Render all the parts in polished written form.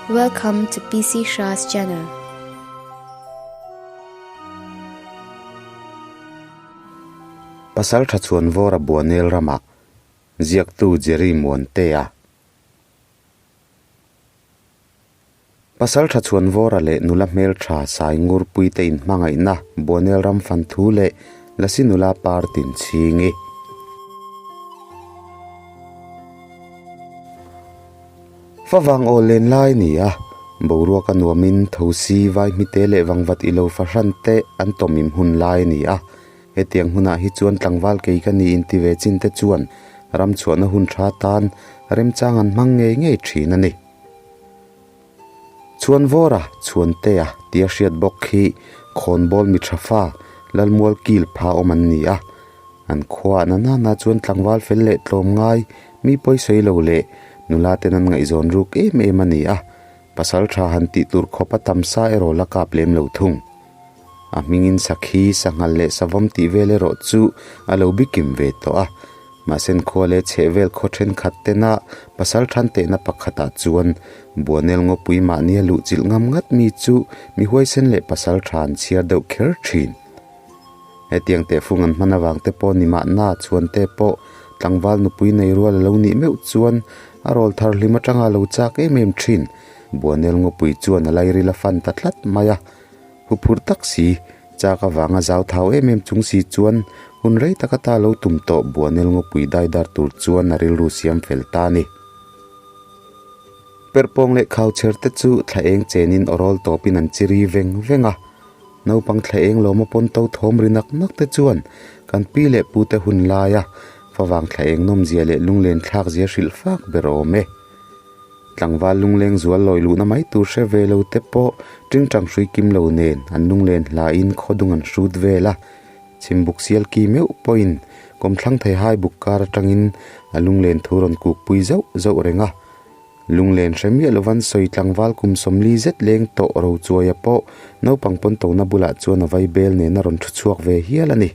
Welcome to PC Shah's channel. Pasal tha chuan vawra Buanel ramah ziaktu Jerry Muantea. Pasal tha chuan vawra leh nula hmeltha Sai Ngurpuite inhmangaihna Buanel ram fan thu leh Lasi nula par tin chhingi. Favang aw len lai ni a, boruak a nuamin thosi vai hmite leh vangvat ilo fahran te an tawmim hun lai a ni a. Hetiang hunah hi chuan tlangval kei ka ni inti ve chin te chuan ram chhuahna hun tha tan remchang an hmang ngei ngei thin a ni. Chhuanvawra, Chhuantea tia hriat bawk khi khawnbawl mi tha fa Lalmual kil pha awm an ni a. An khuaah na nana chuan tlangval fel leh tlawm ngai, mi pawisawi lo leh nula ten an ngaihzawn ruk em em a ni a. Pasal tha han tih tur khawp a tam sa erawh la kap lem lo thung. A hmingin sakhi, sanghal leh savawm tih vel erawh chu a lo bikim ve tawh a. Mahsen khua leh chhehvel khaw thenkhat tena pasal than tehna pakhatah chuan Buanel ngawpui mahnia luh chilh ngam ngat mi chu mi huaisen leh pasal tha an chhiar deuh kher thin. Hetiang tehfung an hman avang te pawh ni mahna chuan te pawh tlangval nupui nei rual a lo nih meuh chuan a rawl thar hlim atanga lo chak em em thin. Buanel ngawpui chuan a lairil a fan ta tlat mai a. Huphurh tak si, chak avanga zau thau em em chung si chuan hun rei tak ata lo tum tawh Buanel ngawpui dai dar tur chuan a rilru siam fel ta a ni. Perhpawng leh khauchher te chu thla eng chenin awrawl tawpin an chiri veng veng a. Naupang thla eng lawma pawn to thawm ri nak nak te chuan kan pi leh pu te hun laia favang thla eng nawmzia leh lunglen thlakzia hrilh fak ber awm e. Tlangval lungleng zual lawi luhna mai tur hre ve lo te pawh tingtang hrui kim lo nen an lunglen hlain khawdung an hrut vel a, chhimbuk sial ki meuh pawhin kawmthlang thei hai buk kar atangin a lunglen thu rawn kukpui zauh zauh reng a. Lunglen hre miah lovan sawi tlangval kum 40 zet leng tawh Rochuaia pawh naupang pawn tona bulah chuan a vaibel nen a rawn thu chhuak ve hial a ni.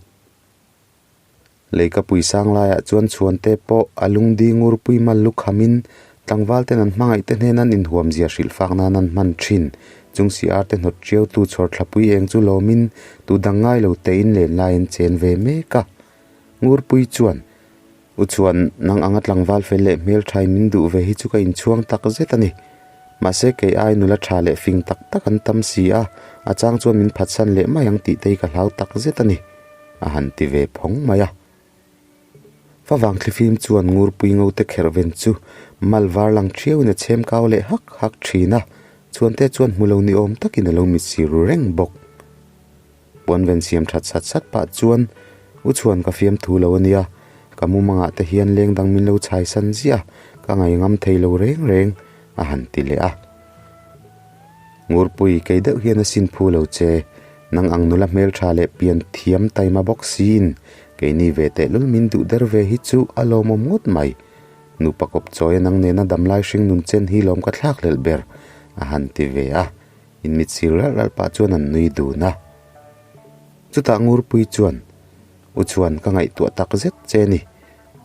Leikapui sang laiah chuan chhuante pawh a lungdi ngurpui mal lu khamin tlangval ten an hmangaih te hnen an inhuam zia hrilh fak nan an hman thin. Chung si arte hnawt tiau tu chhawr thlapui eng chu lawmin tu dang ngai lo tein len lai an chen ve mek a. Ngurpui chuan, U chuan, nang anga tlangval fel leh hmelthain min duh ve hi chu ka inchhuang tak zet a ni. Mahse kei ai nula tha leh fing tak tak an tam si a, a chang chuan min phatsan leh mai ang tih te hi ka hlau tak zet a ni. A han ti ve phawng mai a. Favang thlifim chuan Ngurpui ngo te kherh ven chu mal var lang thiauin a chhem kau leh hak hak thin a, Chuante chuan hmu lo ni awm takin a lo mit sir ru reng bawk. Puan ven siam that sat sat pah chuan U Chhuan ka fiam thu lo a nia, ka mumangah te hian leng dang min lo chhai san ziah a, ka ngai ngam thei lo reng reng a han ti leh a. Ngurpui kei deuh hian a sin phu lo che, nang ang nula hmeltha leh pian thiam taima bawk siin keini ve tehlul min duh der ve hi chu a lawmawm ngawt mai. Nupa kawp chawia nang nena damlai hring nun chen hi lawm ka thlak hlelh ber a han ti ve a, inmit sir ralh ralh pah chuan an nui dun a. Chutah Ngurpui chuan, U chuan ka ngaihtuah tak zet che ni.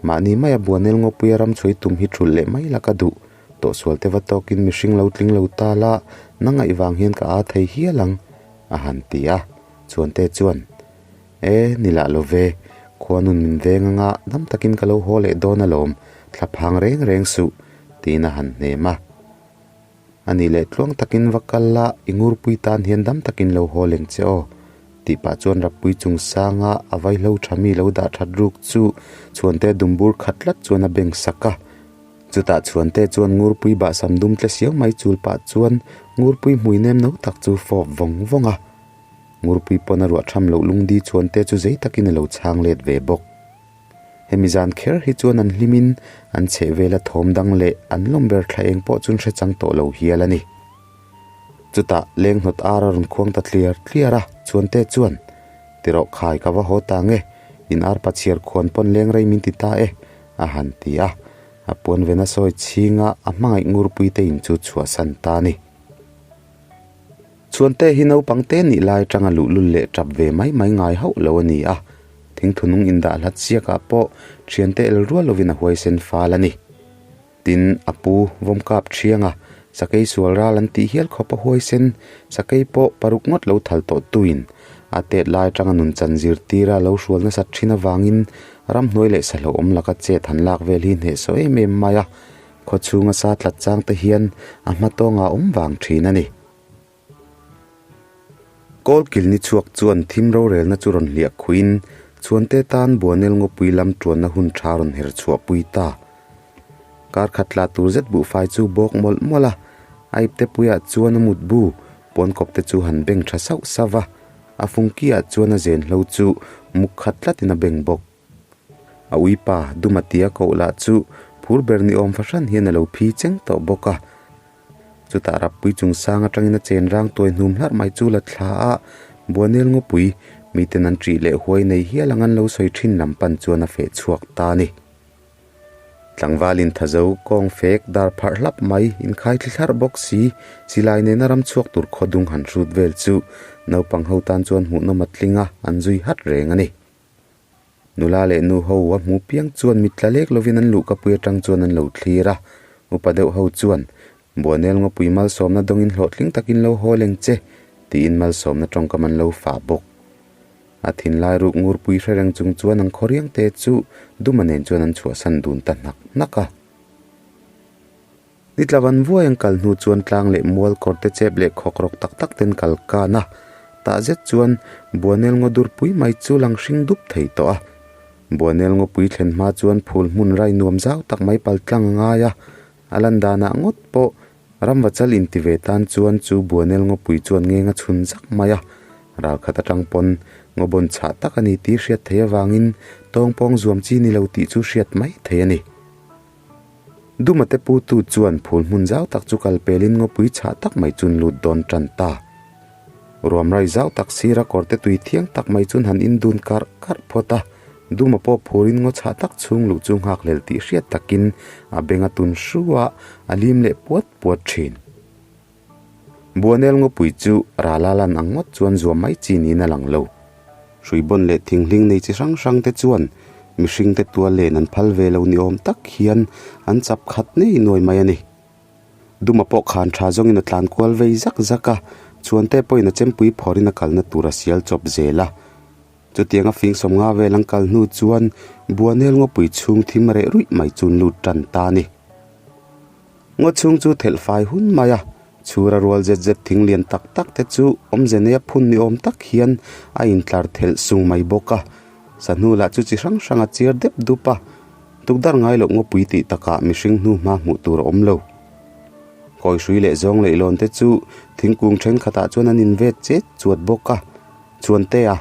Mahni maia Buanel ngawpuia ram chhuai tum hi thulh leh mai la ka duh. Tawhsual te va tawkin mihring lo tling lo ta la, na ngaih vang hian ka aa thei hial ang, a han ti a. Chuante chuan, E, ni lah lo ve, khuanun min veng anga dam takin ka lo haw leh dawn alawm, thla phang reng reng suh, tiin a han hnem a. A nih leh tluang takin va kal la, i ngurpui tan hian dam takin lo haw leng che aw, tih pah chuan Rappui chung sanga a vaihlo tha mi lo dah that ruk chu Chhuante dumbur khat tlat chuan a beng sak a. Chutah Chhuante chuan ngurpui bahsam dum tle siau mai chul pah chuan ngurpui hmui nem no tak chu fawp vawng vawng a. Ngurpui pawn a ruah tham loh lungdi Chhuante chu zei takin a lo chhang let ve bawk. Hemi zan kher hi chuan an hlimin an chheh vela thawm dang leh an lawm ber thla eng pawh chun hre chang tawh lo hial a ni. Chutah leng hnawt ar a rawn khuang ta tliar tliar a, Chuante chuan, Tirawh khai ka va haw ta nge, in ar pachhiar khuan pawn leng rei min ti ta e, a han ti a. A puan vena sawi chhinga a hmangaih ngurpui te in chu chhuahsan ta a ni. Chuante hi naupang te nih lai atanga luhlul leh tap ve mai mai ngai hauh lo a ni a, thingthunung indah hlat siakah pawh thiante el rual lovin a huaisen fal a ni. Tin, a pu Vawmkap Thianga, Sakei sual ral an tih hial khawp a huaisen, sakei pawh paruk ngawt lo thal tawh tuin a tet lai atanga nun chan zirtira lo hrual nasat thin avangin ramhnuai leh sahlawhawm laka chet han lak vel hi hnehsawh em em mai a, khawchhunga sa tlat chang te hian a hma tawngah awm vang thin a ni. Kawlkil ni chhuak chuan thim rorelna chu rawn hliah khuiin Chhuante tan Buanel ngawpui lam tuanna hun tha rawn her chhuahpui ta. Kar khat tla tur zet buhfai chu bawk mawlh mawlh a, a ipte puiah chuan a mutbu pawnkawp te chu han beng tha sauh sauh va, a fungki ah chuan a zen hlo chu muk khat tlatin a beng bawk. A uipa Duma tia koh lah chu phur ber ni awm fahran hian a lo phi cheng tawh bawk a. Chutah Rappui chungsang atangin a chen rang tuai hnum hlarh mai chu la thla a, Buanel ngawpui miten an ṭih leh huai nei hial ang an lo sawi ṭhin lam pan chuan a feh chhuak ta a ni. Tlangval inthazo kawng fek dar pharh hlap mai inkhai thli thlarh bawk si, silai nena ram chhuak tur khawdung han hrut vel chu naupang ho tan chuan hmuhnawm a tling a, an zui hat reng a ni. Nula leh nu ho a hmu piang chuan mit tla lek lovin an luhkapui atang chuan an lo thlir a, upa deuh ho chuan, Buanel ngawpui malsawmna dawngin hlawhtling takin lo haw leng che, tiin malsawmna tawngkam an lo fah bawk. A thinlai ruk ngurpui hre reng chung chuan an khawriang te chu Duma nen chuan an chhuahsan dun ta hnak hnak a. Ni tlavan vuai an kal hnu chuan tlang leh mual kawr te chep leh khawk rawk tak tak ten kal kan a, tah zet chuan Buanel ngaw dur pui mai chu lang hring dup thei tawh a. Buanel ngawpui thlen hma chuan phul hmun rai nuam zau tak mai pal tlang a ngai a, a lan danah ngawt pawh ramvachal inti ve tan chuan chu Buanel ngawpui chuan ngeng a chhun zak mai a, ralkhat atang pawn ngawbawn chhah tak a ni tih hriat theih avangin tawngpawng zuam chi ni lo tih chu hriat mai thei a ni. Dumate putu chuan phul hmun zau tak chu kal pelin ngawpui chhah tak mai chun lut dawn tan ta. Ruamrai zau tak sira kawrte tui thiang tak mai chun han indun karh karh phawt a, Duma pawh phurin ngaw chhah tak chhung luh chu nghakhlel tih hriat takin a beng a tun hru a, a lim leh puat puat thin. Buanel ngawpui chu rala lan ang ngawt chuan zuam mai chi niin a lang lo. Hruibawn leh thinghling nei chi hrang hrang te chuan mihring te tual len an phal ve lo ni awm tak hian an chap khat nei nuai mai a ni. Duma pawh khan tha zawngin a tlan kual vei zak zak a, Chhuante pawhin a chempui phawrin a kalna tur a sial chawp zel a. Chutianga fing sawmnga vel an kal hnu chuan Buanel ngawpui chhung thim reh ruih mai chu an lut tan ta a ni. Ngaw chhung chu thelh fai hun mai a, chhura rual zet zet thing lian tak tak te chu awmze neia phun ni awm tak hian a intlar thelh sung mai bawk a. Sahnu lah chu chi hrang hrang a chiar dep dup a, tukdar ngai loh ngawpui tih takah mihring hnu hma hmuh tur a awm lo. Kawi hrui leh zawng leihlawn te chu thingkung thenkhatah chuan an invet chet chuat bawk a. Chuantea,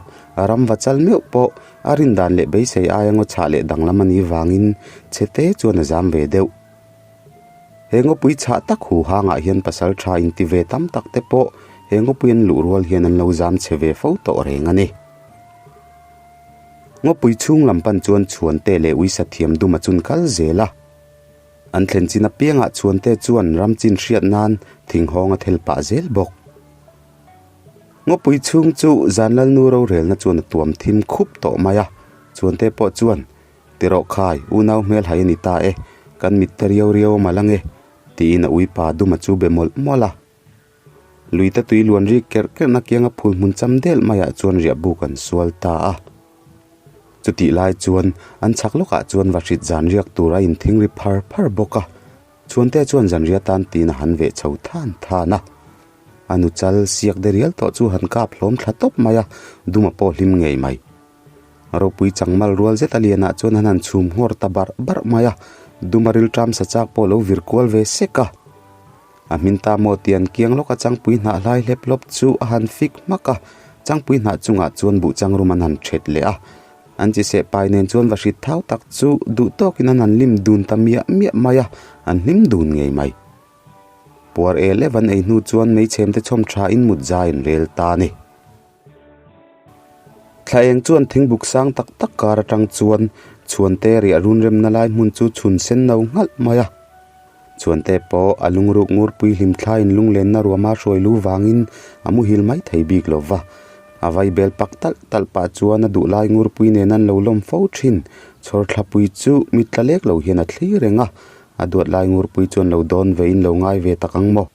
ram va chal meuh pawh a rin dan leh beisei aia ngaw chhah leh danglam a nih vangin chhete chuan a zam ve deuh. He ngawpui chhah tak hu hangah hian pasal tha inti ve tam tak te pawh he ngawpui an luh rual hian an lo zam chhe ve fo tawh reng a ni. Ngawpui chhung lam pan chuan Chhuante leh uisa thiam dum a chun kal zel a. An thlen chin apiangah Chhuante chuan ram chin hriat nan thinghawng a thel pah zel bawk. Ngawpui chhung chu Zanlalnu rorelna chuan a tuam thim khup tawh mai a, Chhuante pawh chuan Tirawh khai, unau hmel hai a ni ta e, kan mit te riau riau a mal ange, tiin a uipa duma chu be mawlh mawlh a. Luite tui luan rik kerh kerhna kianga phul hmun cham del maiah chuan riah buk an sual ta a. Chutih lai chuan an chhak lawkah chuan vahrit zan riak tur a inthing ri phar phar bawk a, Chhuante chuan zanriah tan tiin a han veh chho than than a. A nu chal siak de rial tawh chu han kap hlawm thla tawp mai a, duma pawh hlim ngei mai. Ropui changmal rual zet a lianah chuan an han chhum nghawr ta barh barh mai a, duma rilṭam sa chak pawh lo vir kual ve sek a. A hmin ta maw tih an kiang lawk a, changpui hnah hlai hlep hlawp chu a han fik hmak a, changpui hnah chungah chuan buh changrum an han ṭhet leh a. An chi seh pai nen chuan va hrit thau tak chu duh tawkin an han lim dun ta miah miah mai a, an hlim dun ngei mai. Puar el ev an ei hnu chuan meichhem te chhawm thain mut zai an rel ta a ni. Thla eng chuan thingbuk sang tak tak kar atang chuan chhuante riah run remna lai hmun chu chhun sen no nghalh mai a. Chhuante pawh a lungruk ngurpui hlim thlaiin lunglenna ruama hruai lu vangin a muhil mai thei bik lo va. A vai bel pak talh talh pah chuan a duhlai ngurpui nen an lo lawm fo thin. Chhawr thlapui chu mit tla lek lo hian a thli reng a. A duat lai ngurpui chuan lo dawn ve in lo ngai ve tak ang maw?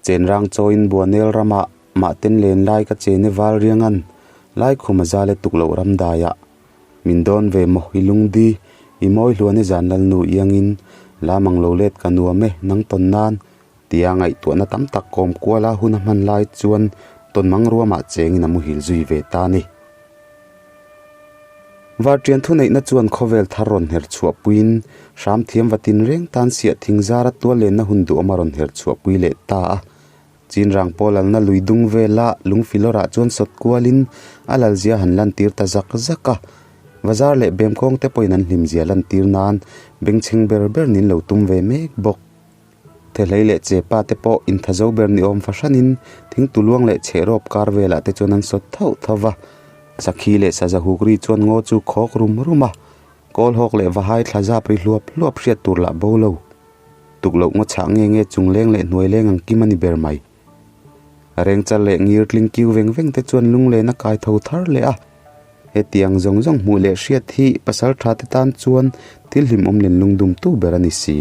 Chenrang chawiin Buanel ramah mahten len lai ka chen e val riangan Laikhum a zal e tuk loh ram daiah min dawn ve maw i lungdi i mawi hluan e zan lalnu iangin lamang lo let ka nuam e nang tawn nan tia ngaihtuahna tam tak kawm kuala hun a hman lai chuan tawnmang ruamah chengin a muhil zui ve ta a ni. Varṭian thuneihna chuan khawvel thar rawn her chhuahpuiin hram thiam va tinreng tan siah thing zara tual lenna hun duhawm a rawn her chhuahpui leh ta a. Chinrang pawl alna lui dung vela lungfilawrah chuan sawt kualin a lalzia han lantir ta zak zak a. Bazar leh bemkawng te pawhin an hlimzia lantir nan bengchheng ber ber nin lo tum ve mek bawk. Thehlei leh chepa te pawh inthazo ber ni awm fahranin thingtuluang leh chhehrawp kar velah te chuan an sawt thauh thauh va. Sakhi leh saza huk ri chuan ngaw chu khawk rum rum a, kawlhawk leh vahai thla zap ri hluap hluap hriat tur lah bo lo. Tukloh ngaw chhah nge nge chung leng leh hnuai leng ang kim a ni ber mai. Rengchal leh ngir tling kiu veng veng te chuan lunglen a kai tho thar leh a. Hetiang zawng zawng hmuh leh hriat hi pasal tha te tan chuan thil hlimawm len lungdumtu ber a ni si.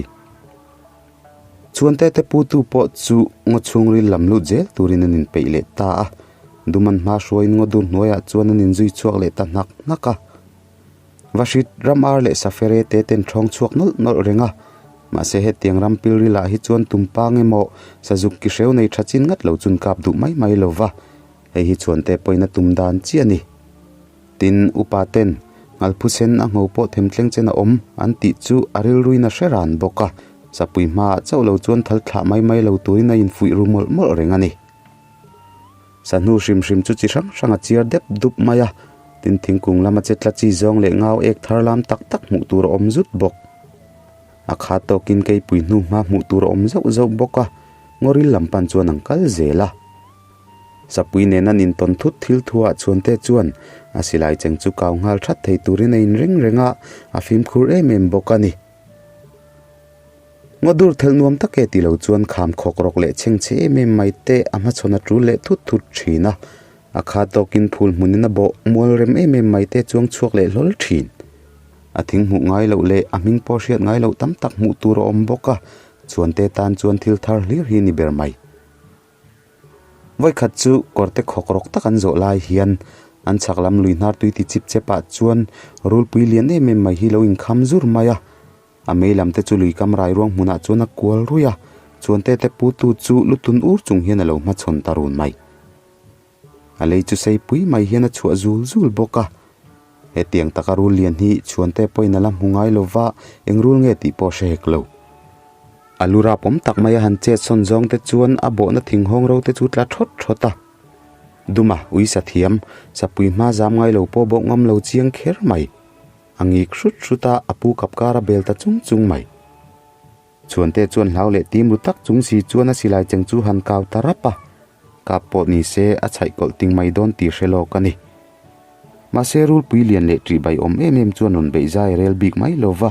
Chhuante te putu pawh chu ngaw chhungril lam lut zel turin an inpeih leh ta a, Duman hma hruaiin ngaw dur hnuaiah chuan an inzui chhuak leh ta hnak hnak a. Vahrit ram ar leh safere te ten ṭhawng chhuak nawlh nawlh reng a, mahse hetiang ram pilrilah hi chuan tumpang emaw sazuk ki hreu nei ṭha chin ngat lo chun kap duh mai mai lo va, hei hi chhuante pawhin a tum dan chiah a ni. Tin, upa ten, Ngalphu sen a ngho pawh themtleng chen a awm, an tih chu a rilruin a hre ran bawk a, sapui hmaah chauh lo chuan thal thlah mai mai lo turin a infuih ru mawlh mawlh reng a ni. Sahnu hrim hrim chu chi hrang hrang a chiar dep dup mai a, tin thingkung lama che tla chi zawng leh ngau ek thar lam tak tak hmuh tur a awm zut bawk. A kha tawkin keipui hnu hma hmuh tur a awm zauh zauh bawk a, ngawril lam pan chuan an kal zel a. Sapui nen an intawn thut thil thuah Chhuante chuan a silai cheng chu kau nghal that thei turin a inring reng a, a fimkhur em em bawk a ni. Ngaw dur thelh nuam tak e ti lo chuan kham khawk rawk leh chheng chhe em em mai te a hmachhawn a tul leh thut thut thin a, a kha tawkin phul hmunin a bawh mual rem em em mai te chuang chhuak leh hlawl thin. A thing hmuh ngai loh leh a hming pawh hriat ngai loh tam tak hmuh tur a awm bawk a, Chhuante tan chuan thil thar hlir hi ni ber mai. Vawikhat chu kawrte khawk rawk tak an zawh lai hian an chhak lam lui hnar tui ti chip chep ah chuan rulpui lian em em mai hi lo inkham zur mai a, a mei lam te chu lui kam rai ruang hmunah chuan a kual ruih a, chuante te putu chu lutun ur chung hian a lo hmachhawn ta run mai. A lei chu seipui mai hian a chhuah zul zul bawk a, hetiang taka rul lian hi chhuante pawhin a la hmu ngai lova eng rul nge tih pawh a hre hek lo. A lu rap awm tak mai a han chet sawn zawng te chuan a bawhna thing hawng ro te chu tla thawt thawt a. Duma ui sa thiam, sapui hma zam ngai lo pawh bawk ngam lo chiang kher mai. A ngik hrut hrut a, a pu kap kar a bel ta chung chung mai. Chhuante chuan hlau leh tim ru tak chung si chuan a silai cheng chu han kau ta rap a. Kap pawh ni se a chhaih kawlh ting mai dawn tih hre lawk a ni. Mahse rulpui lian leh ṭih bai awm em em chuan rawn beih zai rel bik mai lo va.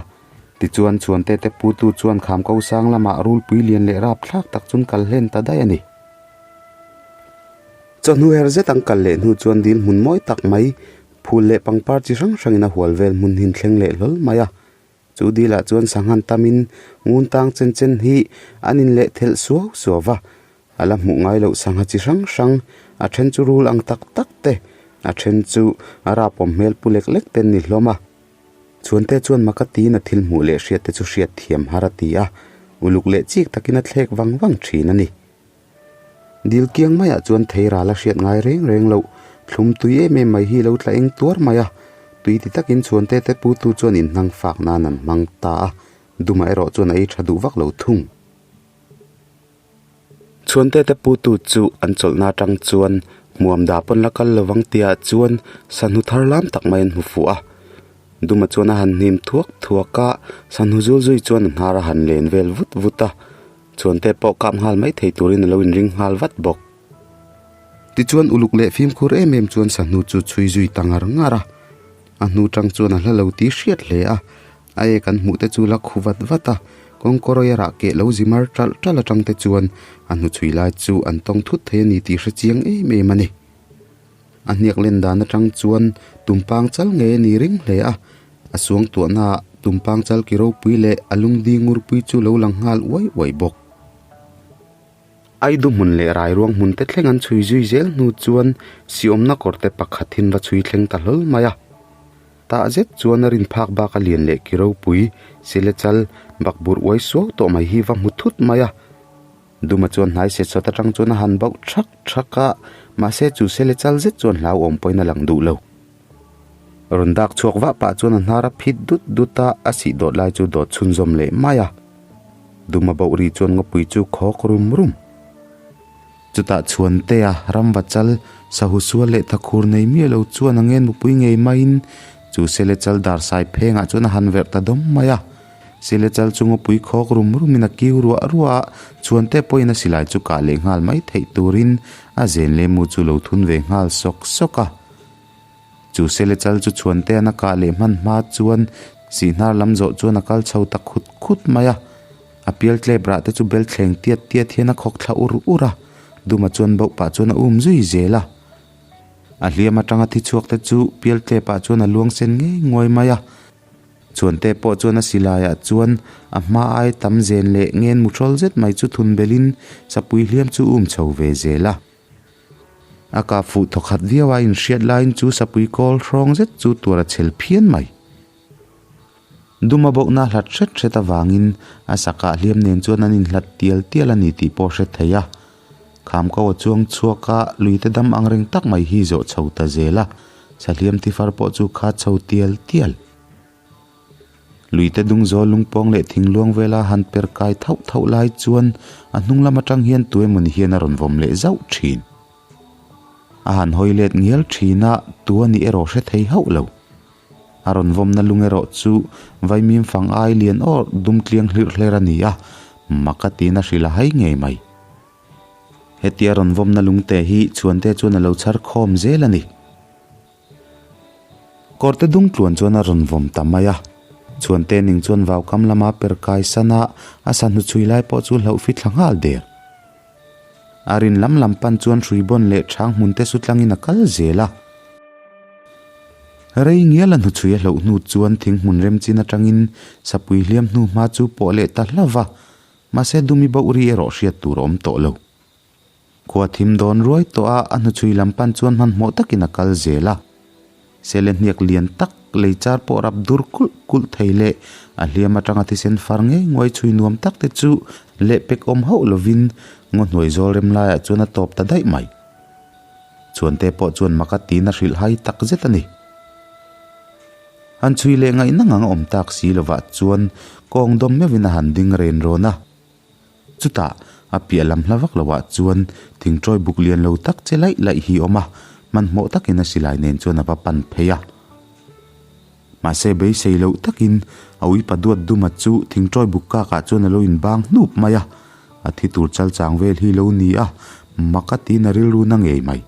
Tichuan Chhuante te putu chuan kham ko sang lamah rulpui lian leh rapthlak tak chun kal hlen ta daih a ni. Chawhnu her zet an kal leh hnu chuan dil hmun mawi tak mai, phul leh pangpar chi hrang hrangin a hual vel hmun hin thleng leh hlawl mai a. Chu dilah chuan sanghan tamin ngun tang chen chen hi an inleh thelh suau suau va, a la hmuh ngai loh sangha chi hrang hrang, a then chu rul ang tak tak te, a then chu a rapawm hmel pu lek lek te an ni hlawm a. Chhuante chuan maka tiin a thil hmuh leh hriat te chu hriat thiam har a ti a, uluk leh chik takin a thlek vang vang thin a ni. Dil kiang maiah chuan thei ral a hriat ngai reng reng loh, thlum tui em em mai hi lo tla eng tuar mai a, tui ti takin chhuante te putu chuan inhnang fak nan an hmang ta a, Duma erawh chuan a ei tha duh vak lo thung. Chhuante te putu chu an chawlhna atang chuan hmuam dah pawn la kal lovang tihah chuan sahnu thar lam tak mai an hmu fuh a, Duma chuan a han hnim thuak thuak a, sahnu zul zui chuan a hnar a han len vel vut vut a. Chuante pawh kap nghal mai thei turin a lo inring nghal vat bawk. Tichuan uluk leh fimkhur em em chuan sahnu chu chhui zui ta ngar ngar a, a hnu tang chuan a hla lo tih hriat hle a, a ek an hmuh te chu la khu vat vat a, kawngkawrawia rah keh lo zi mar ṭalh ṭalh atang te chuan a hnu chhui lai chu an tawng thut thei a ni tih hre chiang em em a ni. A hniak len dan atang chuan tumpang chal ngei a ni ring hle a, a suangtuahnaah Tumpang chal ki ropui leh a lungdi ngurpui chu lo lang nghal uai uai bawk. Aidu hmun leh rairuang hmun te thleng an chhui zui zel hnu chuan siawmna kawr te pakhat in va chhui thleng ta hlawl mai a. Tah zet chuan a rin phak bak a lian leh ki ropui sile chal bakbur uai suau tawh mai hi va hmu thut mai a. Duma chuan hnai set sawt atang chuan a han bauh thak thak a, mahse chu sele chal zet chuan hlauhawm pawhin a lang duh lo. Rawn dak chhuak vah pah chuan a hnar a phit dut dut a, a sih dawt lai chu dawt chhunzawm leh mai a. Duma bauh ri chuan ngawpui chu khawk rum rum. Chutah Chhuantea ramva chal sahu sual leh thakhur nei miah lo chuan a ngen mupui ngei maiin chu sele chal dar sai phengah chuan a han verh ta dawm mai a. Sele chal chu ngawpui khawk rum rumin a kiu ruah ruah a, Chhuante pawhin a silai chu kah leh nghal mai theih turin a zen leh mu chu lo thun ve nghal sawk sawk a. Chu sele chal chu Chhuantean a kah leh hman hma chuan sihhnar lam zawh chuan a kal chho ta khut khut mai a. A pial tlep rah te chu bel thleng tiat tiat hian a khawk thla ur ur a, Duma chuan bauh pah chuan a um zui zel a. A hliam atanga thi chhuak te chu pial tlep ah chuan a luang sen ngei nguai mai a. Chhuante pawh chuan a silai ah chuan a hma ai tam zen leh ngen mu hrawl zet mai chu thun belh in sapui hliam chu um chho ve zel a. A kap fuh thawkhat viau a inhriat laiin chu sapui kawl hrawng zet chu tuar a chhel phian mai. Duma bawkna hlat hret hret avangin a sakah hliam nen chuan an inhlat tial tial a ni tih pawh a hre thei a. Kham ko a chuang chhuak a, luite dam ang reng tak mai hi zawh chho ta zel a, sahliam tifar pawh chu kha chho tial tial. Luite dung zawl lungpawng leh thingluang vela han per kai thauh thauh lai chuan a hnung lam atang hian tuemawni hian a rawn vawm leh zauh thin. A han hawi let ngial thin a, tu a nih erawh hre thei hauh lo. A rawn vawmna lung erawh chu vaimim fang ai lian awr dum tliang hlirh hler a ni a, mak a tiin a hrilh a hai ngei mai. Hetia rawn vawmna lungte hi Chhuante chuan a lo chhar khawm zel a ni. Kawrte dung tluan chuan a rawn vawm ta mai a, Chhuante ning chuan vaukam lama per kai san a, a sa hnuchhui lai pawh chu hlauh fithla nghal der. A rin lam lam pan chuan hrui bawn leh chhang hmun te su tlangin a kal zel a. Rei ngial a hnuchhui a hlauh hnu chuan thing hmun remchin atangin sapui hliam hnu hma chu pawh leh ta hlauh va, mahse dumi bauh ri erawh hriat tur a awm tawh lo. Khua thim dawn ruai tawh a, a hnuchhui lam pan chuan hmanhmawh takin a kal zel a. Sele hniak lian tak lei char pawh rap dur kulh kulh thei leh a hliam atanga thisen far ngei nguai chhui nuam tak te chu lehpek awm hauh lovin ngaw hnuai zawl rem laiah chuan a tawp ta daih mai. Chhuante pawh chuan mak a tiin a hrilh hai tak zet a ni. Han chhui leh ngaihna ngang a awm tak si lovah chuan kawng dawm meuhin a han ding ren rawn a. Chutah, a piah lam hla vak loah chuan thingṭawi buk lian lo tak che laih laih hi a awm a, hmanhmawh takin a silai nen chuan a va pan phei a. Mahse, beisei loh takin a uipa duat duma chu thingṭawi buk kakah chuan a lo inbang hnup mai a, a thi tur chal chang vel hi lo ni a, mak a tiin a rilru na ngei mai.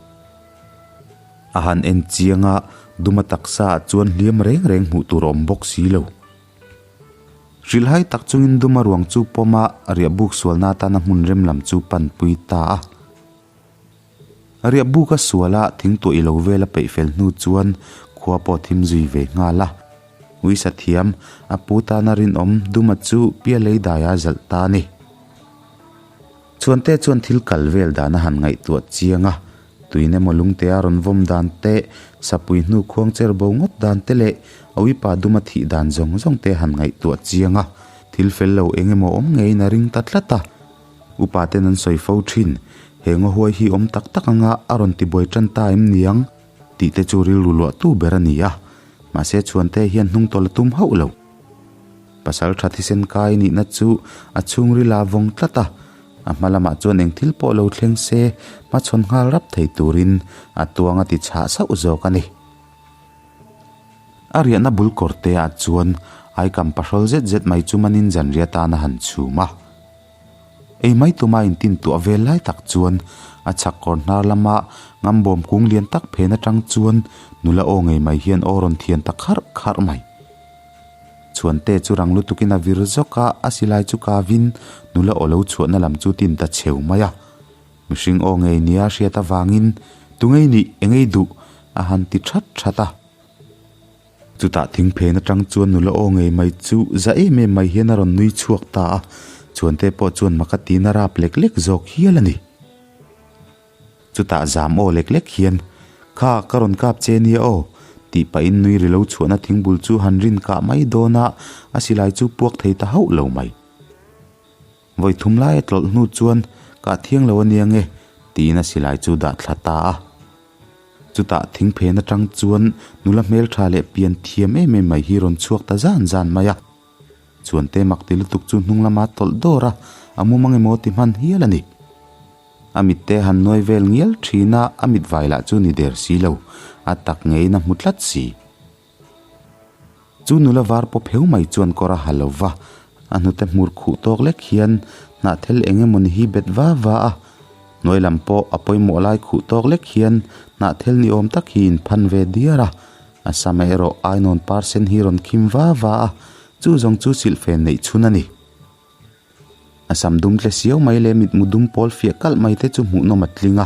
A han en chiang a, duma taksa ah chuan hliam reng reng hmuh tur a awm bawk si lo. Hrilhhai tak chungin Duma ruang chu pawm a, riahbuk sualna atana hmun rem lam chu panpui ta a. Riahbuk a sual a, thingtuah i lo vel a peih fel hnu chuan khua pawh thim zui ve nghal a. Uisa thiam, a pu tana rinawm Duma chu Pialei daia zalh ta a ni. Chhuante chuan thil kal vel dan a han ngaihtuah chiang a, tuin emaw lungte a rawn vawm dan te, sapui hnu khuang cher bo ngawt dan te leh a uipa duma thih dan zawng zawng te a han ngaihtuah chiang a, thil fel lo eng emaw awm ngeiin a ring ta tlat a. Upa ten an sawi fo thin, he ngaw huai hi awm tak tak anga a rawn tibuai tan ta em niang? tih te chu rilru luahtu ber a ni a, mahse Chhuante hian hnungtawlh a tum hauh lo. Pasal tha thisen kai nihna chu a chhungril a vawng tlat a, a hma lamah chuan eng thil pawh lo thleng se hmachhawn nghal rap thei turin a tuang a ti chhah sauh zawk a ni. A riahna bul kawr te ah chuan aikam pahrawl zet zet mai chu manin zanriah tan a han chhum a. Ei mai tuma intin tuah vel lai tak chuan a chhak kawr hnar lama ngambawm kung lian tak phen atang chuan nula aw ngei mai hian aw rawn thian ta kharh kharh mai. Chhuante chu rang lutukin a vir zawk a, a silai chu kavin nula aw lo chhuahna lam chu tin ta cheu mai a. Mihring aw ngei nia hriat avangin, Tungei nih, engei duh? a han ti that that a. Chutah thingphen atang chuan nula aw ngei mai chu za em em mai hian a rawn nui chhuak ta a, Chhuante pawh chuan mak a tiin a rap lek lek zawk hial a ni. Chutah zam aw lek lek hian, Kha, ka rawn kap che nia aw, tih pahin nui ri lo chhuahna thingbul chu han rin kah mai dawn a, a silai chu puak thei ta hauh lo mai. Vawi thum lai a tlawlh hnu chuan, Kah thiang lo a nia nge, tiin a silai chu dah thla ta a. Chutah thingphen atang chuan nula hmeltha leh pian thiam em em mai hi rawn chhuak ta zan zan mai a. Chuante mak ti lutuk chu hnung lama tawlh dawr a, a mumang emaw ti hman hial a ni. A mitte han nuai vel ngial thin a, a mit vai lah chu ni der si lo, a tak ngeiin a hmu tlat si. Chu nula var pawp heu mai chuan kawr a ha lo va, a hnute hmur khuh tawk lek hian hnahthel eng emawni hi bet va va a, hnuai lam pawh a pawimawh lai khuh tawk lek hian hnahthel ni awm tak hi inphan ve diar a, a sam erawh ainawn par sen hi rawn khim va va a, chu zawng chu silhfen neih chhun a ni. A sam dum tle siau mai leh mitmu dum pawl fiah kalh mai te chu hmuhnawm a tling a,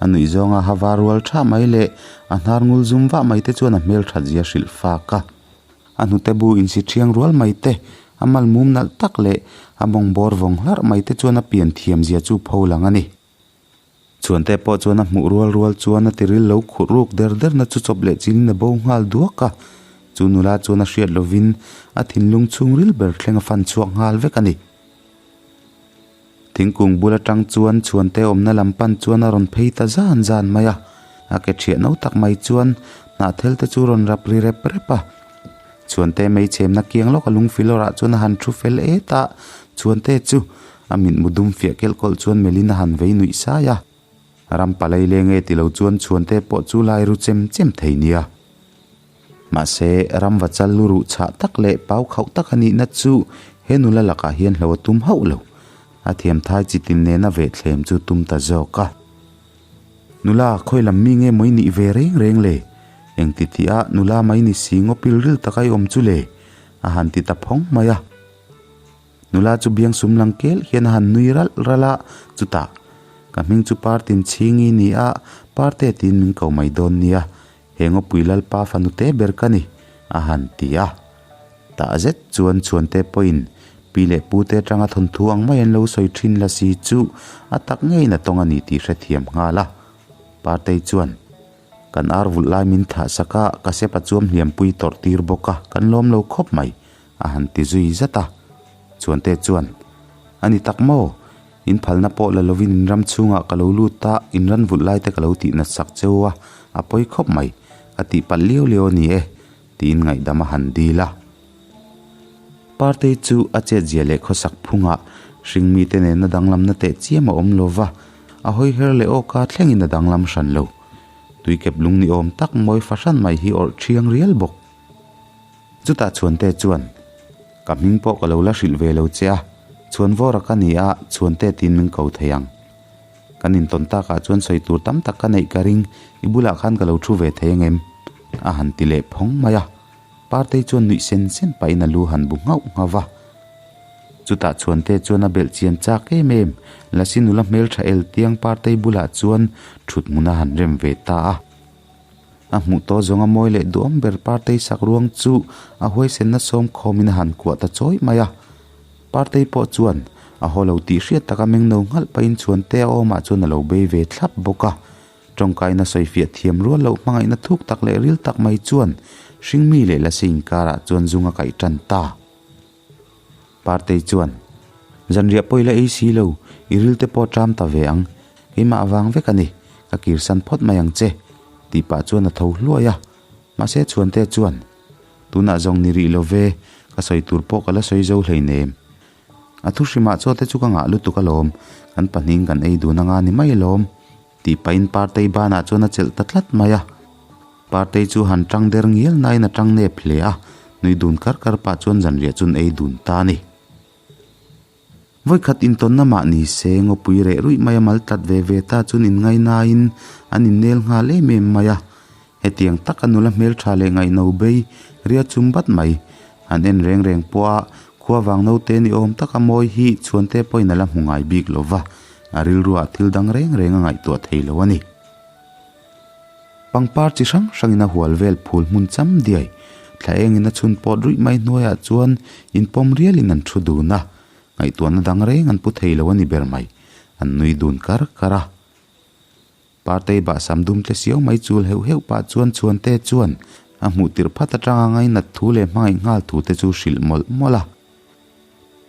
a nuih zawnga ha var rual tha mai leh a hnar ngul zum vah mai te chuan a hmel that zia hrilh fak a. A hnute bu insi thiang rual mai te, a mal mum nalh tak leh a mawng bawr vawng hlarh mai te chuan a pian thiam zia chu pho lang a ni. Chhuante pawh chuan a hmuh rual rual chuan a tiril lo khurh ruk der derna chu chawp leh chilin a bo nghal duak a, chu nula chuan a hriat lovin a thinlung chhungril ber thleng a fan chhuak nghal vek a ni. Thingkung bul atang chuan Chhuante awmna lam pan chuan a rawn phei ta zan zan mai a, a ke thiah no tak mai chuan hnahthel te chu rawn rap ri rep rep a. Chhuante mei chhemna kiang lawk a lungfilawrah chuan a han thu fel et a, Chhuante chu A mitmu dum fiah kelh kawlh chuan Melina han vei nuih sai a, ram palai leng e ti lo chuan chhuante pawh chu lai ru chem chem thei nia. Mahse, ram va chal lu ruh chhah tak leh pau khauh tak a nihna chu he nula lakah hian hlo a tum hauh lo. A thiam thai chi tin nena veh thlem chu tum ta zawk a. Nula, khawi lam mi nge maw i nih ve reng reng le? Engti tih a nula mai ni si ngaw pil ril taka i awm chu le? A han ti ta phawng mai a. Nula chu biang sum lang kel hian a han nui ralh ralh a, chutah, Ka hming chu Partin Chhingi ni a, Parte tiin min ko mai dawn nia, he ngawpui Lalpa fanu te ber ka ni, a han ti a. Tah zet chuan Chhuante pawhin pi leh pu te atanga thawnthu ang mai an lo sawi thin la si chu a tak ngeiin a tawng a ni tih hrethiam nghal a. Partei chuan, Kan ar vulh lai min thlah sak a, ka sepa chuam hliampui tawrh tir bawk a, kan lawm lo khawp mai, A han ti zui zat a. Chuante chuan, A ni tak maw? In phalna pawh la lovin in ram chhungah ka lo lut a, in ran vulh lai te ka lo tih nat sak cheu a, a pawi khawp mai. Ka tih palh liau liau a ni e, tiin ngaihdam a han dil a. Partei chu a chetzia leh khawsak phungah hringmite nena danglamna teh chiam a awm lo va, a hawi her leh awka thlengin a danglam hran lo. Tuikep lung ni awm tak mawi fahran mai hi awrh thiang rial bawk. Chutah Chhuante chuan, Ka hming pawh ka lo la hrilh ve lo che a, Chhuanvawra ka ni a, Chhuante tiin min ko thei ang. Kan intawn takah chuan sawi tur tam tak ka neih ka ring, i bulah khan ka lo thu ve thei angem? a han ti leh phawng mai a. Partei chuan nuih sen sen pahin a lu han bu nghauh nghauh va. Chutah Chhuante chuan a belh chian chak em em, Lasi nula hmeltha el tiang Partei bulah chuan thut hmun a han rem ve ta a. A hmuh tawh zawng a mawi leh duam ber Partei sak ruang chu a huaisenna sawm khawmin a han kuah ta chawi mai a. Partei pawh chuan a haw lo tih hriat taka meng no nghalh pahin Chhuante a awmah chuan a lo bei ve thlap bawk a. Tawngkaina sawifiah thiam rual loh hmangaihna thuk tak leh ril tak mai chuan hringmi leh lasi inkarah chuan zung a kaih tan ta. Partei chuan, Zanriah pawh i la ei si lo, i ril te pawh ṭam ta ve ang. Keimah avang vek a ni, ka kirsan phawt mai ang che, tih pah chuan a tho hluai a. Mahse Chhuante chuan, Tunah zawng ni rih lo ve, ka sawi tur pawh ka la sawi zo hleinem. A thu hrimah chaw te chu ka ngah lutuk alawm, kan pahnihin kan ei dun anga ni mai alawm, tih pahin Partei banah chuan a chelh ta tlat mai a. Partei chu han tang der ngial nain a tang nep hle a, nui dun kar kar pah chuan zanriah chun ei dun ta a ni. Vawikhat intawnna mah ni se, ngawpui reh ruih mai a mal tlat ve ve ta chuan inngainain an innel nghal em em mai a. Hetiang taka nula hmeltha leh ngaihno bei ria chum bat mai han en reng reng pawh a, khua vang naute ni awm taka mawi hi chhuante pawhin a la hmu ngai bik lo va, a rilruah thil dang reng reng a ngaihtuah thei lo a ni. Pangpar chi hrang hrangin a hual vel phul hmun cham diai. Thla engin a chhun pawt ruih mai hnuaiah chuan inpawm rialin an thu dun a, ngaihtuahna dang reng an pu thei lo a ni ber mai. An nui dun kar kar a. Partei bah sam dum tle siau mai chul heuh heuh pah chuan Chhuante chuan a hmuh tirh phat atanga ngainat thu leh hmangaih nghal thu te chu hrilh mawlh mawlh a.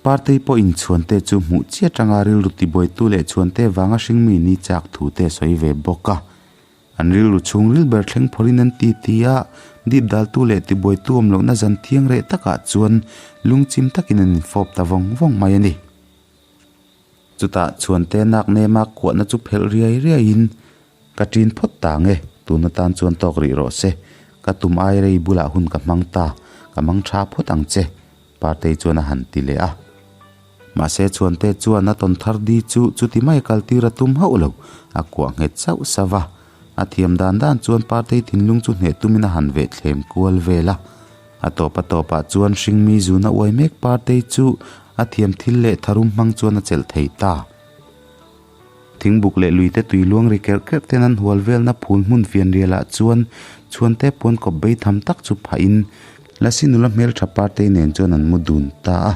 Partei pawhin Chhuante chu hmuh chiah atanga rilru tibuaitu leh Chhuante vanga hringmi ni chak thu te a sawi ve bawk a. An rilru chhungril ber thleng phawrhin an ti ti a, dip daltu leh tibuaitu awm lohna zan thiang reh takah chuan lungchim takin an infawp ta vawng vawng mai a ni. Chutah Chhuante nak nema kuahna chu phelh riai riaiin, Ka ṭin phawt ta nge, tun atan chuan tawk rih rawh se, ka tum ai rei bulah hun ka hmang ta, ka mang ṭha phawt ang che, Partei chuan a han ti leh a. Mahse Chhuante chuan a tawn thar di chu chuti mai kal tir a tum hauh lo, a kuah nghet sauh sauh a. A thiam dan dan chuan Partei thinlung chu hneh tumin a han veh thlem kual vel a. A tawp a tawpah chuan hringmi zuna uai mek Partei chu a thiam thil leh tharum hmang chuan a chelh thei ta. Thingbuk leh luite tui luang ri kerh kerh ten an hual velna phul hmun fianrialah chuan chhuante puan kawp bei tham tak chu phahin Lasi nula hmeltha Partei nen chuan an mu dun ta a.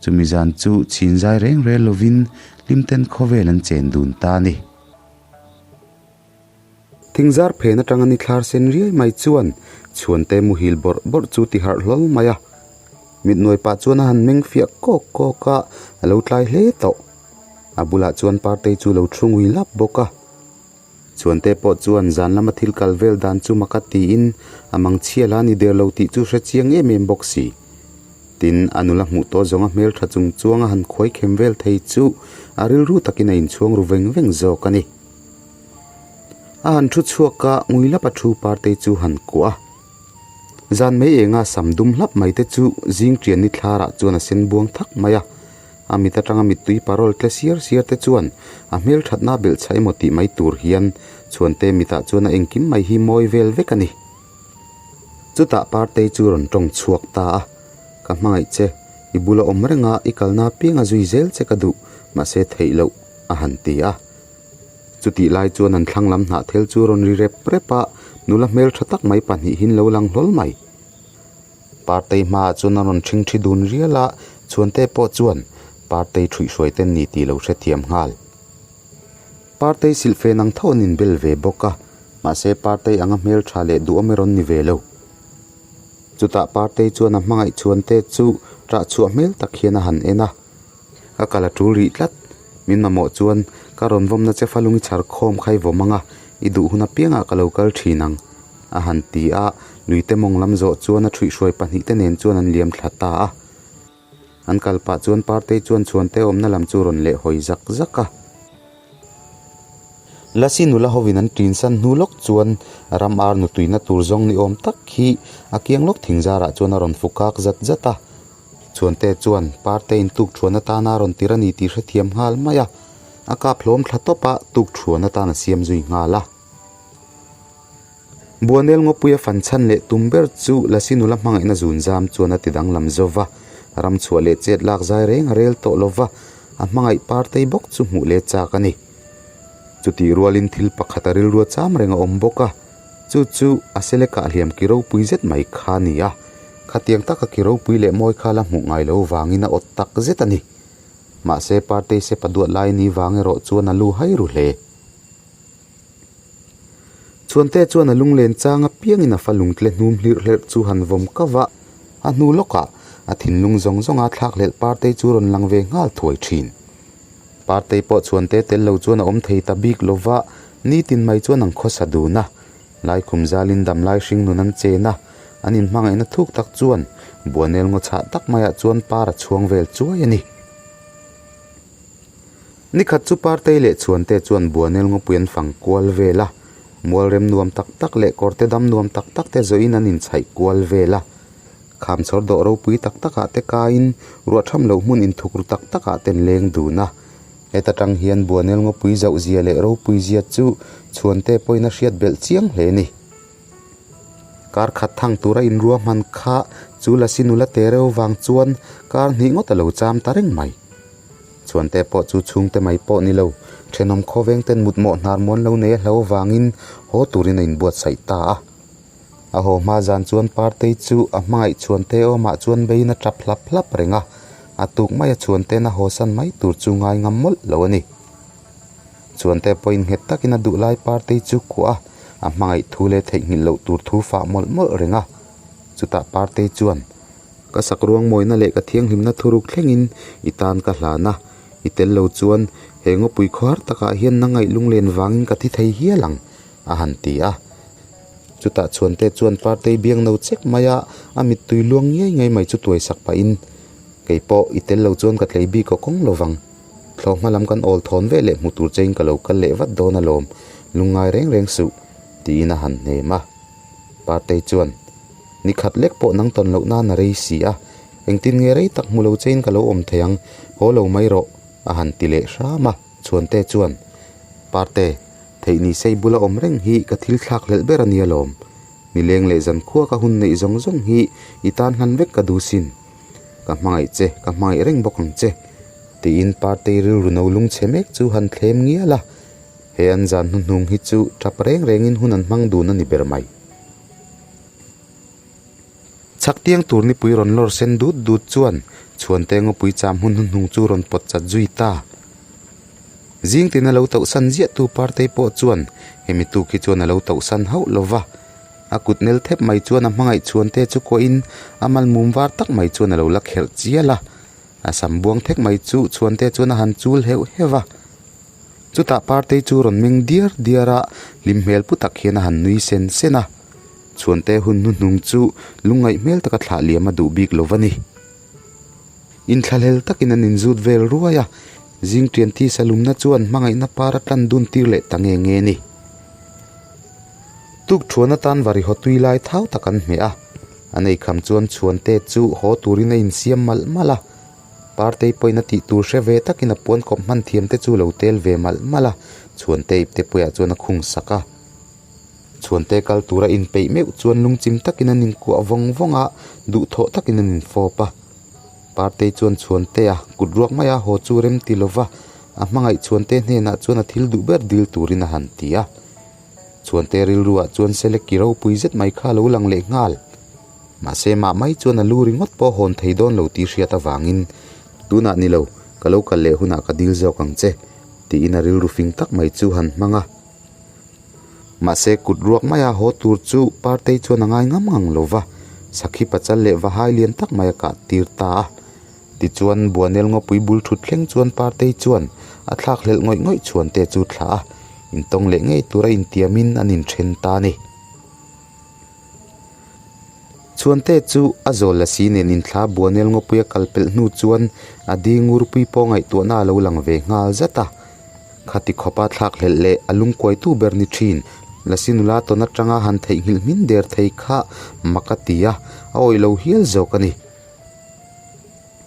Chumi zan chu chhin zai reng rel lovin hlimten khawvel an chen dun ta a ni. Thingzar phen atanga ni thlar sen riai mai chuan chhuante muhil bawrh bawrh chu ti harh hlawl mai a. Mitnuai pah chuan a han meng fiah kawk kawk a, a lo tlai hle tawh. A bulah chuan Partei chu lo thu ngui lap bawk a. Chhuante pawh chuan zan lama thil kal vel dan chu maka tiin a mang chhia la ni der lo tih chu hre chiang em em bawk si. Tin, a nula hmuh tawh zawnga hmeltha chung chuanga han khuai khem vel thei chu a rilru takin a inchhuang ru veng veng zawk a ni. A han thu chhuak a, ngui lapa thu Partei chu han kuah a. Zan mai enga sam dum hlap mai te chu zing ṭian ni thlarah chuan a sen buang thak mai a. A mit aṭanga mittui parawl tle siar siar te chuan a hmel ṭhatna belh chha emaw tih mai tur hian Chhuante mitah chuan a engkim mai hi mawi vel vek a ni. Chutah Partei chu rawn ṭawng chhuak ta a, Ka hmangaih che, i bula awm renga i kalna apianga zui zel che ka duh, mahse theih loh, a han ti a. Chutih lai chuan an thlang lam hnah thel chu rawn ri rep rep a, nula hmeltha tak mai pahnihin lo lang hlawl mai. Partei hmaah chuan a rawn ṭhing ṭhi dun rial a, Chhuante pawh chuan Partei ṭhuihhruai ten ni tih lo hrethiam nghal. Partei silhfen ang tho an inbel ve bawk a, mahse Partei anga hmeltha leh duhawm erawh an ni ve lo. Chutah Partei chuan a hmangaih Chhuante chu ṭah chhuah hmel tak hian a han en a. Ka kal a tul rih tlat. Min mamawh chuan ka rawn vawmna che falung i chhar khawm kha i vawm ang a, i duh hun apiangah ka lo kal thin ang, a han ti a. Luite mawng lam zawh chuan a ṭhuihhruai pahnihte nen chuan an liam thla ta a. An kal pah chuan Partei chuan chhuante awmna lam chu rawn leh hawi zak zak a. Lasi nula hovin an ṭinsan hnu lawk chuan ram ar nutuina tur zawng ni awm tak hi a kiang lawk thingzarah chuan a rawn fu kak zat zat a. Chhuante chuan Parte in tuk thuan atana a rawn tir a ni tih hrethiam nghal mai a, a kap hlawm thla tawp a, tuk thuan atan a siam zui nghal a. Buanel Ngawpuia fan chhan leh tum ber chu Lasi nula hmangaihna zun zam chuan a ti danglam zo va, ram chhuah leh chet lak zai reng a rel tawh lo va, a hmangaih Partei bawk chu hmuh leh chak a ni. Chutih rualin thil pakhat a rilrua cham reng a awm bawk a. Chu chu a sele kah hliam ki ropui zet mai kha a ni a, khatiang taka ki ropui leh mawi kha la hmuh ngai lo vangin a awt tak zet a ni. Mahse Partei sepa duat lai ni vang erawh chuan a lu hai ru hle. Chhuante chuan a lunglen chang apiangin a fa lungtle hnum hlirh hlerh chu han vawm kau a, a hnu lawkah a thinlung zawng zawnga thlakhlelh Partei chu rawn lang ve nghal thuai thin. Partei pawh chhuante tel lo chuan a awm thei ta bik lo va, nitin mai chuan an khawsa dun a. Laikhum zalin damlai hring nun an chen a, an inhmangaihna thuk tak chuan Buanel ngaw chhah tak maiah chuan par a chhuang vel chuai a ni. Nikhat chu Partei leh Chhuante chuan Buanel ngawpui an fang kual vel a, mualrem nuam tak tak leh kawrte dam nuam tak tak te zawhin an inchhaih kual vel a. Kham chhawr dawh ropui tak takah te kaiin ruah tham loh hmun inthuk ru tak takah ten leng dun a. Heta tang hian Buanel ngawpui zauh zia leh ropui zia chu chhuante pawhin a hriat belh chiang hle ni. Kar khat thang tura inrua hman kha chu Lasi nula te reuh vang chuan kar hnih ngawt a lo cham ta reng mai. Chhuante pawh chu chhungte mai pawh ni lo, thenawm khawveng ten mutmawh hnar muan lo nei a hlo vangin haw turin a inbuatsaih ta a. A haw hma zan chuan Partei chu a hmangaih Chhuante awmah chuan beiin a tap hlap hlap reng a, a tuk maia Chhuante'n a hawsan mai tur chu ngai ngam mawlh lo a ni. Chhuante pawhin nghet takin a duh lai Partei chu kuah a, a hmangaih thu leh theihnghilh loh tur thu fah mawlh mawlh reng a. Chutah Partei chuan, Ka sakruang mawina leh ka thianghlimna thuruk thlengin i tan ka hlan a, i tel lo chuan he ngawpui khuar takah hian na ngaih lunglen vangin ka thi thei hial ang, a han ti a. Chutah Chhuante chuan Partei biang no chek mai a, a mittui luang ngiai ngiai mai chu tuai sak pahin, Kei pawh i tel lo chuan ka tlei bik aw kawng lo vang. Thlawh hma lam kan awl thawn ve leh hmu tur chein ka lo kal leh vat dawn alawm, lungngai reng reng suh, tiin a han hnem a. Partei chuan, Ni khat lek pawh nang tawn loh nan a rei si a, engtin nge rei tak hmu lo chein ka lo awm thei ang, haw lo mai rawh, a han ti leh hram a. Chhuante chuan, Parte, theih ni sei bula awm reng hi ka thil thlak hlelh ber a nia lawm. Nileng leh zankhua ka hun neih zawng zawng hi i tan hlan vek ka duh sin. Ka hmangaih che, ka hmangaih reng bawk ang che, tiin Partei rilru no lungchhe mek chu han thlem ngial a. He an zan hnuhnung hi chu tap reng rengin hun an hmang dun a ni ber mai. Chhak tiang tur nipui rawn lawr sen dut dut chuan Chhuante ngawpui cham hun hnuhnung chu rawn pawt chat zui ta. Zing tina lo tauhsan ziahtu Partei pawh chuan hemi tuk hi chuan a lo tauhsan hauh lo va. A kut nel thep mai chuan a hmangaih Chhuante chu kuahin a malmum var tak mai chuan a lo la kherh chial a. A sam buang thek mai chu Chhuante chuan a han chul heuh heuh a. Chutah Partei chu rawn meng diar diar a, hlim hmel pu tak hian a han nui sen sen a. Chhuante hun hnuhnung chu lungngaih hmel taka thlah liam a duh bik lo va ni. Inthlahlel takin an inzut vel ruai a, zing ṭian thi salumna chuan hmangaihna par a tlan dun tir leh ta nge nge ni. Tuk ṭhuan atan vari haw tui lai thau tak an hmeh a, an eikham chuan Chhuante chu haw turin a insiam malh malh a. Partei pawhin a tih tur hre ve takin a puan kawp hman thiam te chu lo tel ve malh malh a, Chhuante ipte puiah chuan a khung sak a. Chhuante kal tura inpeih meuh chuan lungchim takin an inkuah vawng vawng a, duhthawh takin an infawp a. Partei chuan Chhuantea kut ruak maia haw chu rem ti lova, a hmangaih Chhuante hnenah chuan a thil duh ber dil turin a han ti a. Chhuante rilruah chuan Seleki ropui zet mai kha a lo lang leh nghal. Mahse mah mai chuan a lu ringawt pawh hawn thei dawn lo tih hriat avangin, Tunah ni lo, ka lo kal leh hunah ka dil zawk ang che, tiin a rilru fing tak mai chu han hmang a. Mahse kut ruak maia haw tur chu Partei chuan a ngai ngam ngang lo va, sakhi pachal leh vahai lian tak mai a kah tir ta a. Tichuan Buanel ngawpui bul thut thleng chuan Partei chuan a thlak hlelh ngawih ngawih chhuante chu thlah a, intawng leh ngei tura intiamin an inthen ta a ni. Chhuante chu a zawl la si nen inthla Buanel ngawpui a kal pelh hnu chuan a ding ngurpui pawh ngaihtuahna a lo lang ve nghal zat a. Khati khawpa thlak hlelh leh a lungkuaitu ber ni thin Lasi nula tawn atanga han theihnghilh hmin der thei kha mak a ti a, a awih lo hial zawk a ni.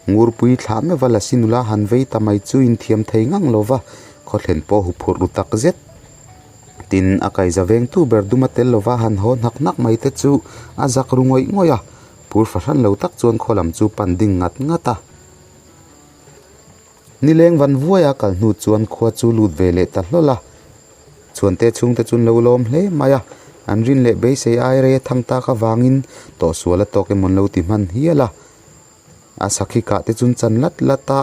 Ngurpui thlah meuh a Lasi nula han vei ta mai chu inthiam thei ngang lo va, khawthlen pawh huphurh ru tak zet. Tin, a kaiza vengtu ber duma tel lova han haw hnak hnak mai te chu a zak ru ngawih ngawih a, phur fahran lo tak chuan khaw lam chu pan ding ngat ngat a. Nileng van vuaia kal hnu chuan khua chu lut ve leh ta hlawl a, chhuante chhungte chu an lo lawm hle mai a, an rin leh beisei ai rei a thang tak avangin tawhsual a tawk emaw an lo ti hman hial a. A sakhi kah te chun chan lat lat a,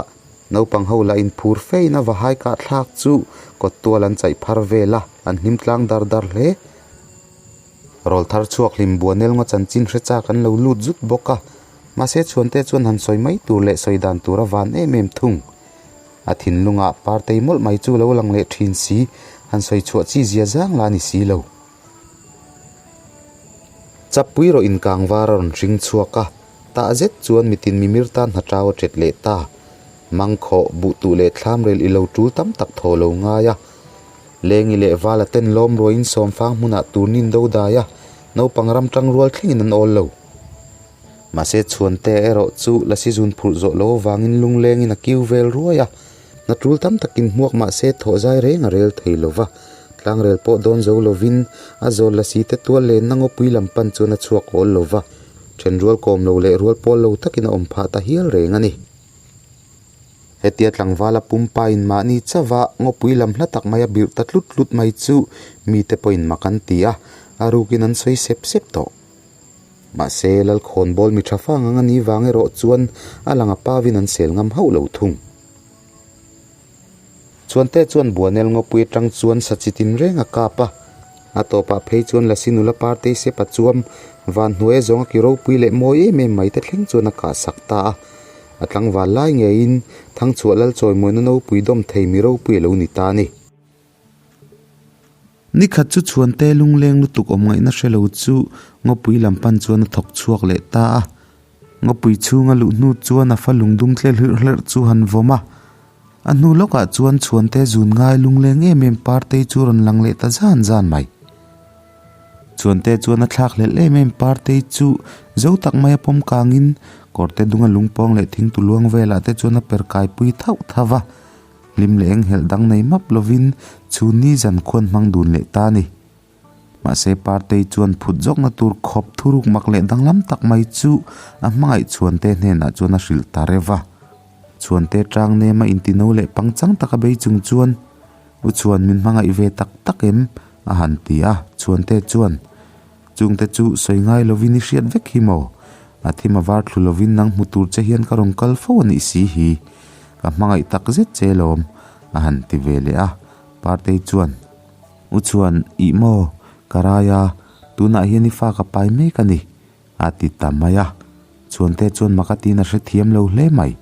naupang ho lah inphur fein a vahai kah thlak chu kawt tual an chaih phar vel a, an hlim tlang dar dar hle. Rawl thar chhuak hlim Buanel ngaw chanchin hre chak an lo lut zut bawk a, mahse chhuante chuan han sawi mai tur leh sawi dan tur a van em em thung. A thinlungah partei mawlh mai chu lo lang leh thin si, han sawi chhuah chi zia zang lah a ni si lo. Chapui rawh inkang var a rawn hring chhuak a, tah zet chuan mitin mimir tan hna tau a tet leh ta. Mangkhawh, buhtuh leh thlamrel i lo tul tam tak thaw lo ngai a. Lengi leh vala ten lawm ruaiin sawmfang hmunah turnin do dai a, naupang ram tang rual thlengin an awl lo. Mahse chhuante erawh chu lasi zun phurh zawh lo avangin lunglengin a kiu vel ruai a. Hna tul tam takin hmuak mahse thawh zai reng a rel thei lo va, tlangrel pawh dawn zo lovin a zawl lasi te tual lenna ngawpui lam pan chuan a chhuak awl lo va, then rual kawm lo leh rual pawl lo takin a awm phah ta hial reng a ni. Hetia tlangvala pumpa in mahni chauh a ngawpui lam hla tak mai a birh ta tlut tlut mai chu mite pawhin mak an ti a, a rukin an sawi sep sep tawh. Mahse, Lal khawnbawl mi tha fang ang a nih vang erawh chuan a lang a pavin an sel ngam hauh lo thung. Chuante chuan Buanel ngawpui atang chuan sa chi tin reng a kap a, a tawpah phei chuan Lasi nula Partei sepa chuam van hnuaia zawnga ki ropui leh mawi em em mai te thleng chuan a kah sak ta a. A tlangval lai ngeiin Thangchhuah Lal chawimuaina nopui dawm thei mi ropui a lo ni ta a ni. Ni khat chu Chhuante lungleng lutuk awm ngaihna hre lo chu ngawpui lam pan chuan a thawk chhuak leh ta a. Ngawpui chhunga luh hnu chuan a fa lungdum tle hlerh hlerh chu han vawm a. A hnu lawkah chuan Chhuante zun ngai lungleng em em Partei chu rawn lang leh ta zan zan mai. Chhuante chuan a thlak hlelh em em Partei chu zo tak maia pawm kangin kawrte dunga lungpawng leh thingtu luang velah te chuan a per kaipui thauh thauh va. Hlim leh enghelh dang nei map lovin chhun ni zan khuan hmang dun leh ta a ni. Mahse Partei chuan phut zawkna tur khawp thuruk mak leh danglam tak mai chu a hmangaih Chhuante hnenah chuan a hrilh ta reuh va. Chhuante tang nema intino leh pangchang taka bei chung chuan, U Chhuan min hmangaih ve tak tak em? a han ti a, Chhuante chuan, Chungte chu sawi ngai lovin i hriat vek hi maw? A thim a var thlu lovin nang hmu tur che hian ka rawn kal fo a nih si hi. Ka hmangaih tak zet che lawm, a han ti ve leh a. Partei chuan, U chuan, ih maw, ka rai a, tunah hian i fa ka pai mek a ni, a ti ta mai a. Chuante chuan mak a tiin a hrethiam lo hle mai.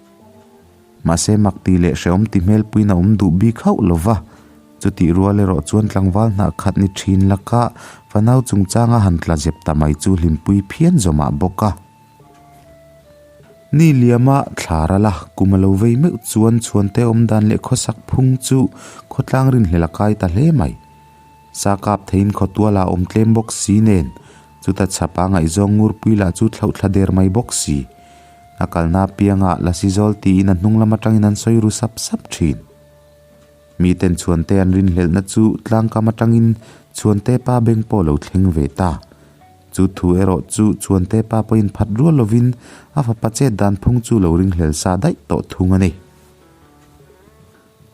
Mahse mak tih leh hrehawm ti hmelpuiin a awm duh bik hauh lo va, chutih rual erawh chuan tlangval hnah khat ni thin laka fanau chungchanga han tla zep ta mai chu hlimpui phian zawmah bawk a. Ni liama thla ral a, kum a lo vei meuh chuan chhuante awm dan leh khawsak phung chu khawtlang rinhlel a kai ta hle mai. Sa kap theiin khawtuala a awm tlem bawk si nen, chuta chhapa ngaihzawng ngurpui lah chu thlauhthla der mai bawk si. A kalna apiangah Lasi zawl tiin a hnung lam atangin an sawi ru sap sap thin. Miten Chhuante an rinhlelhna chu tlangkam atangin Chhuante pa beng pawh lo thleng ve ta. Chu thu erawh chu Chhuante pa pawhin phat rual lovin a fapa chet dan phung chu lo ringhlel sa daih tawh thung a ni.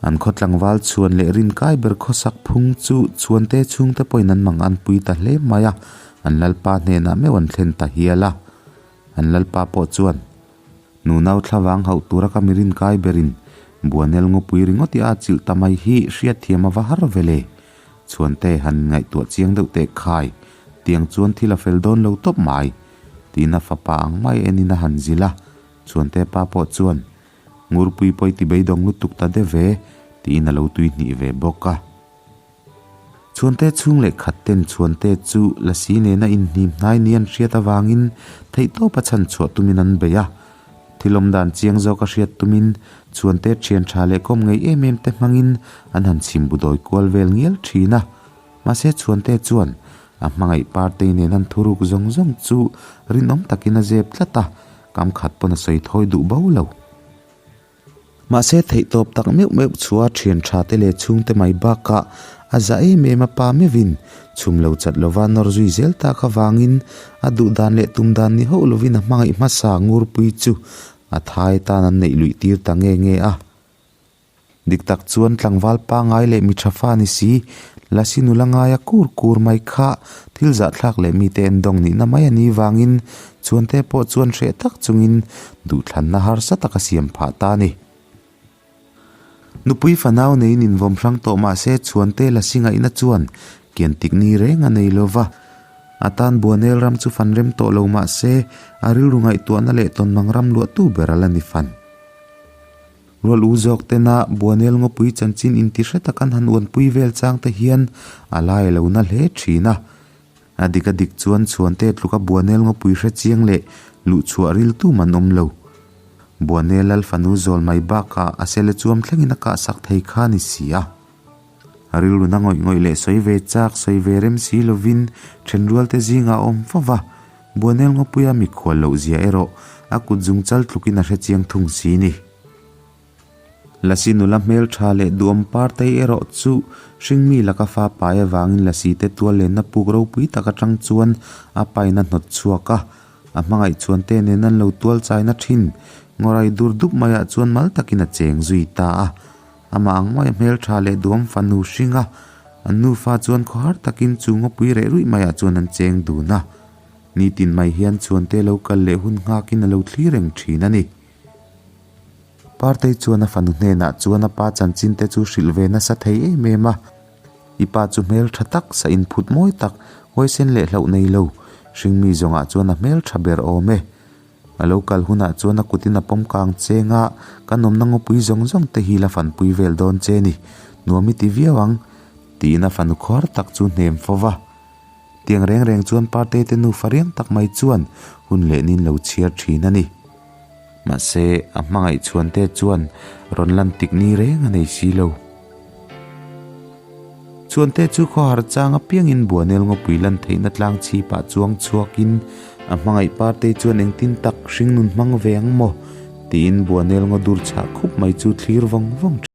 An khaw tlangval chhuan leh rinkai ber khawsak phung chu Chhuante chhungte pawhin an mang an pui ta hle mai a, an lalpa hnenah meuh an thlen ta hial a. An lalpa pawh chuan, Nunau thlavang hauh tura ka mirin kai berin Buanel ngawpui ringawt i a chilh ta mai hi hriatthiam a va har ve le. Chhuante han ngaihtuah chiang deuh teh khai, tiang chuan thil a fel dawn lo tawp mai, tiin a fapa ang mai enin a han zilh a. Chhuante pa pawh chuan, Ngurpui pawh i ti beidawng lutuk ta deuh ve, tiin a lo tuihnih ve bawk a. Chhuante chhung leh khat ten chhuante chu lasi nena inhnim hnai ni an hriat avangin theihtawpa chhan chhuah tumin an bei a. Thil awm dan chiang zawk a hriat tumin chhuante thian tha leh kawm ngei em em te hmangin an han chhim bu dawi kual vel ngial thin a. Mahse chhuante chuan a hmangaih partei nen an thuruk zawng zawng chu rinawm takin a zep tlat a, kam khat pawn a sawi thawi duh bo lo. Mahse theihtawp tak meuh meuh chua thian tha te leh chhungte mai bakah a za em em a pa meuhin chhum lo chat lova nawr zui zel tak avangin a duh dan leh tum dan ni hauh lovin a hmangaih hmasa ngurpui chu a thai tan an neih luih tir ta nge nge a. Dik tak chuan tlangval pangai leh mi tha fa ni si, Lasi nula ngaia kur kur mai kha thil zahthlak leh mite endawng nihna mai a nih vangin Chuante pawh chuan hreh tak chungin duhthlanna harsa tak a siam phah ta a ni. Nupui fanau neiin invawm hrang tawh mah se Chhuante Lasi ngaihna chuan kian tik ni reng a nei lo va. A tan Buanel ram chu fan rem tawh lo mah se a rilru ngaihtuahna leh tawnmang ram luahtu ber a la ni fan. Rual u zawk tena Buanel ngawpui chanchin inti hre tak an han uanpui vel chang te hian a lai a lo na hle thin a. A dik a dik chuan Chhuante tluka Buanel ngawpui hre chiang leh luhchhuah ril tum an awm lo. Buanel lal fanu zawl mai bakah a sele chuam thlengin a kahsak thei kha a ni si a. A rilru na ngawih ngawih leh sawi ve chak, sawi ve rem si lovin thenrualte zingah a awm fo va. Buanel ngawpuia mikhual loh zia erawh a kut zung chal tlukin a hre chiang thung si ni. Lasi nula hmeltha leh duhawm partei erawh chu hringmi laka fa pai avangin Lasi te tual lenna puk ropui tak atang chuan a pain a hnawt chhuak a, a hmangaih chuan te nen an lo tual chaina thin ngawrai dur dup maiah chuan mal takin a cheng zui ta a. Amah ang maia hmeltha leh duhawm fanu hring a, an nufa chuan khawhar takin chu ngawpui reh ruih maiah chuan an cheng dun a. Nitin mai hian Chhuante lo kal leh hun nghakin a lo thlir reng thin a ni. Partei chuan a fanu hnenah chuan a pa chanchin te chu hrilh ve nasa thei em em a. I pa chu hmel tha tak, sa inphut mawi tak, huaisen leh hlauh nei lo, hringmi zawngah chuan a hmel tha ber awm e. A lo kal hunah chuan a kutin a pawm kang cheng a, ka nawmna ngawpui zawng zawng te hi la fanpui vel dawn che ni, nuam i ti viau ang, tiin a fanu khuar tak chu hnem fo va. Tiang reng reng chuan Partei te nufa riang tak mai chuan hun leh nin lo chhiar thin a ni. Mahse, a hmangaih chhuante chuan rawn lan tik ni reng a nei si lo. Chhuante chu khawhar chang apiangin Buanel ngawpui lan theihna tlang chhipah chuang chhuakin a hmangaih Partei chuan engtin tak hringnun hmang ve ang maw? tiin Buanel ngaw dur chhah khup mai chu thlir vawng vawng thin.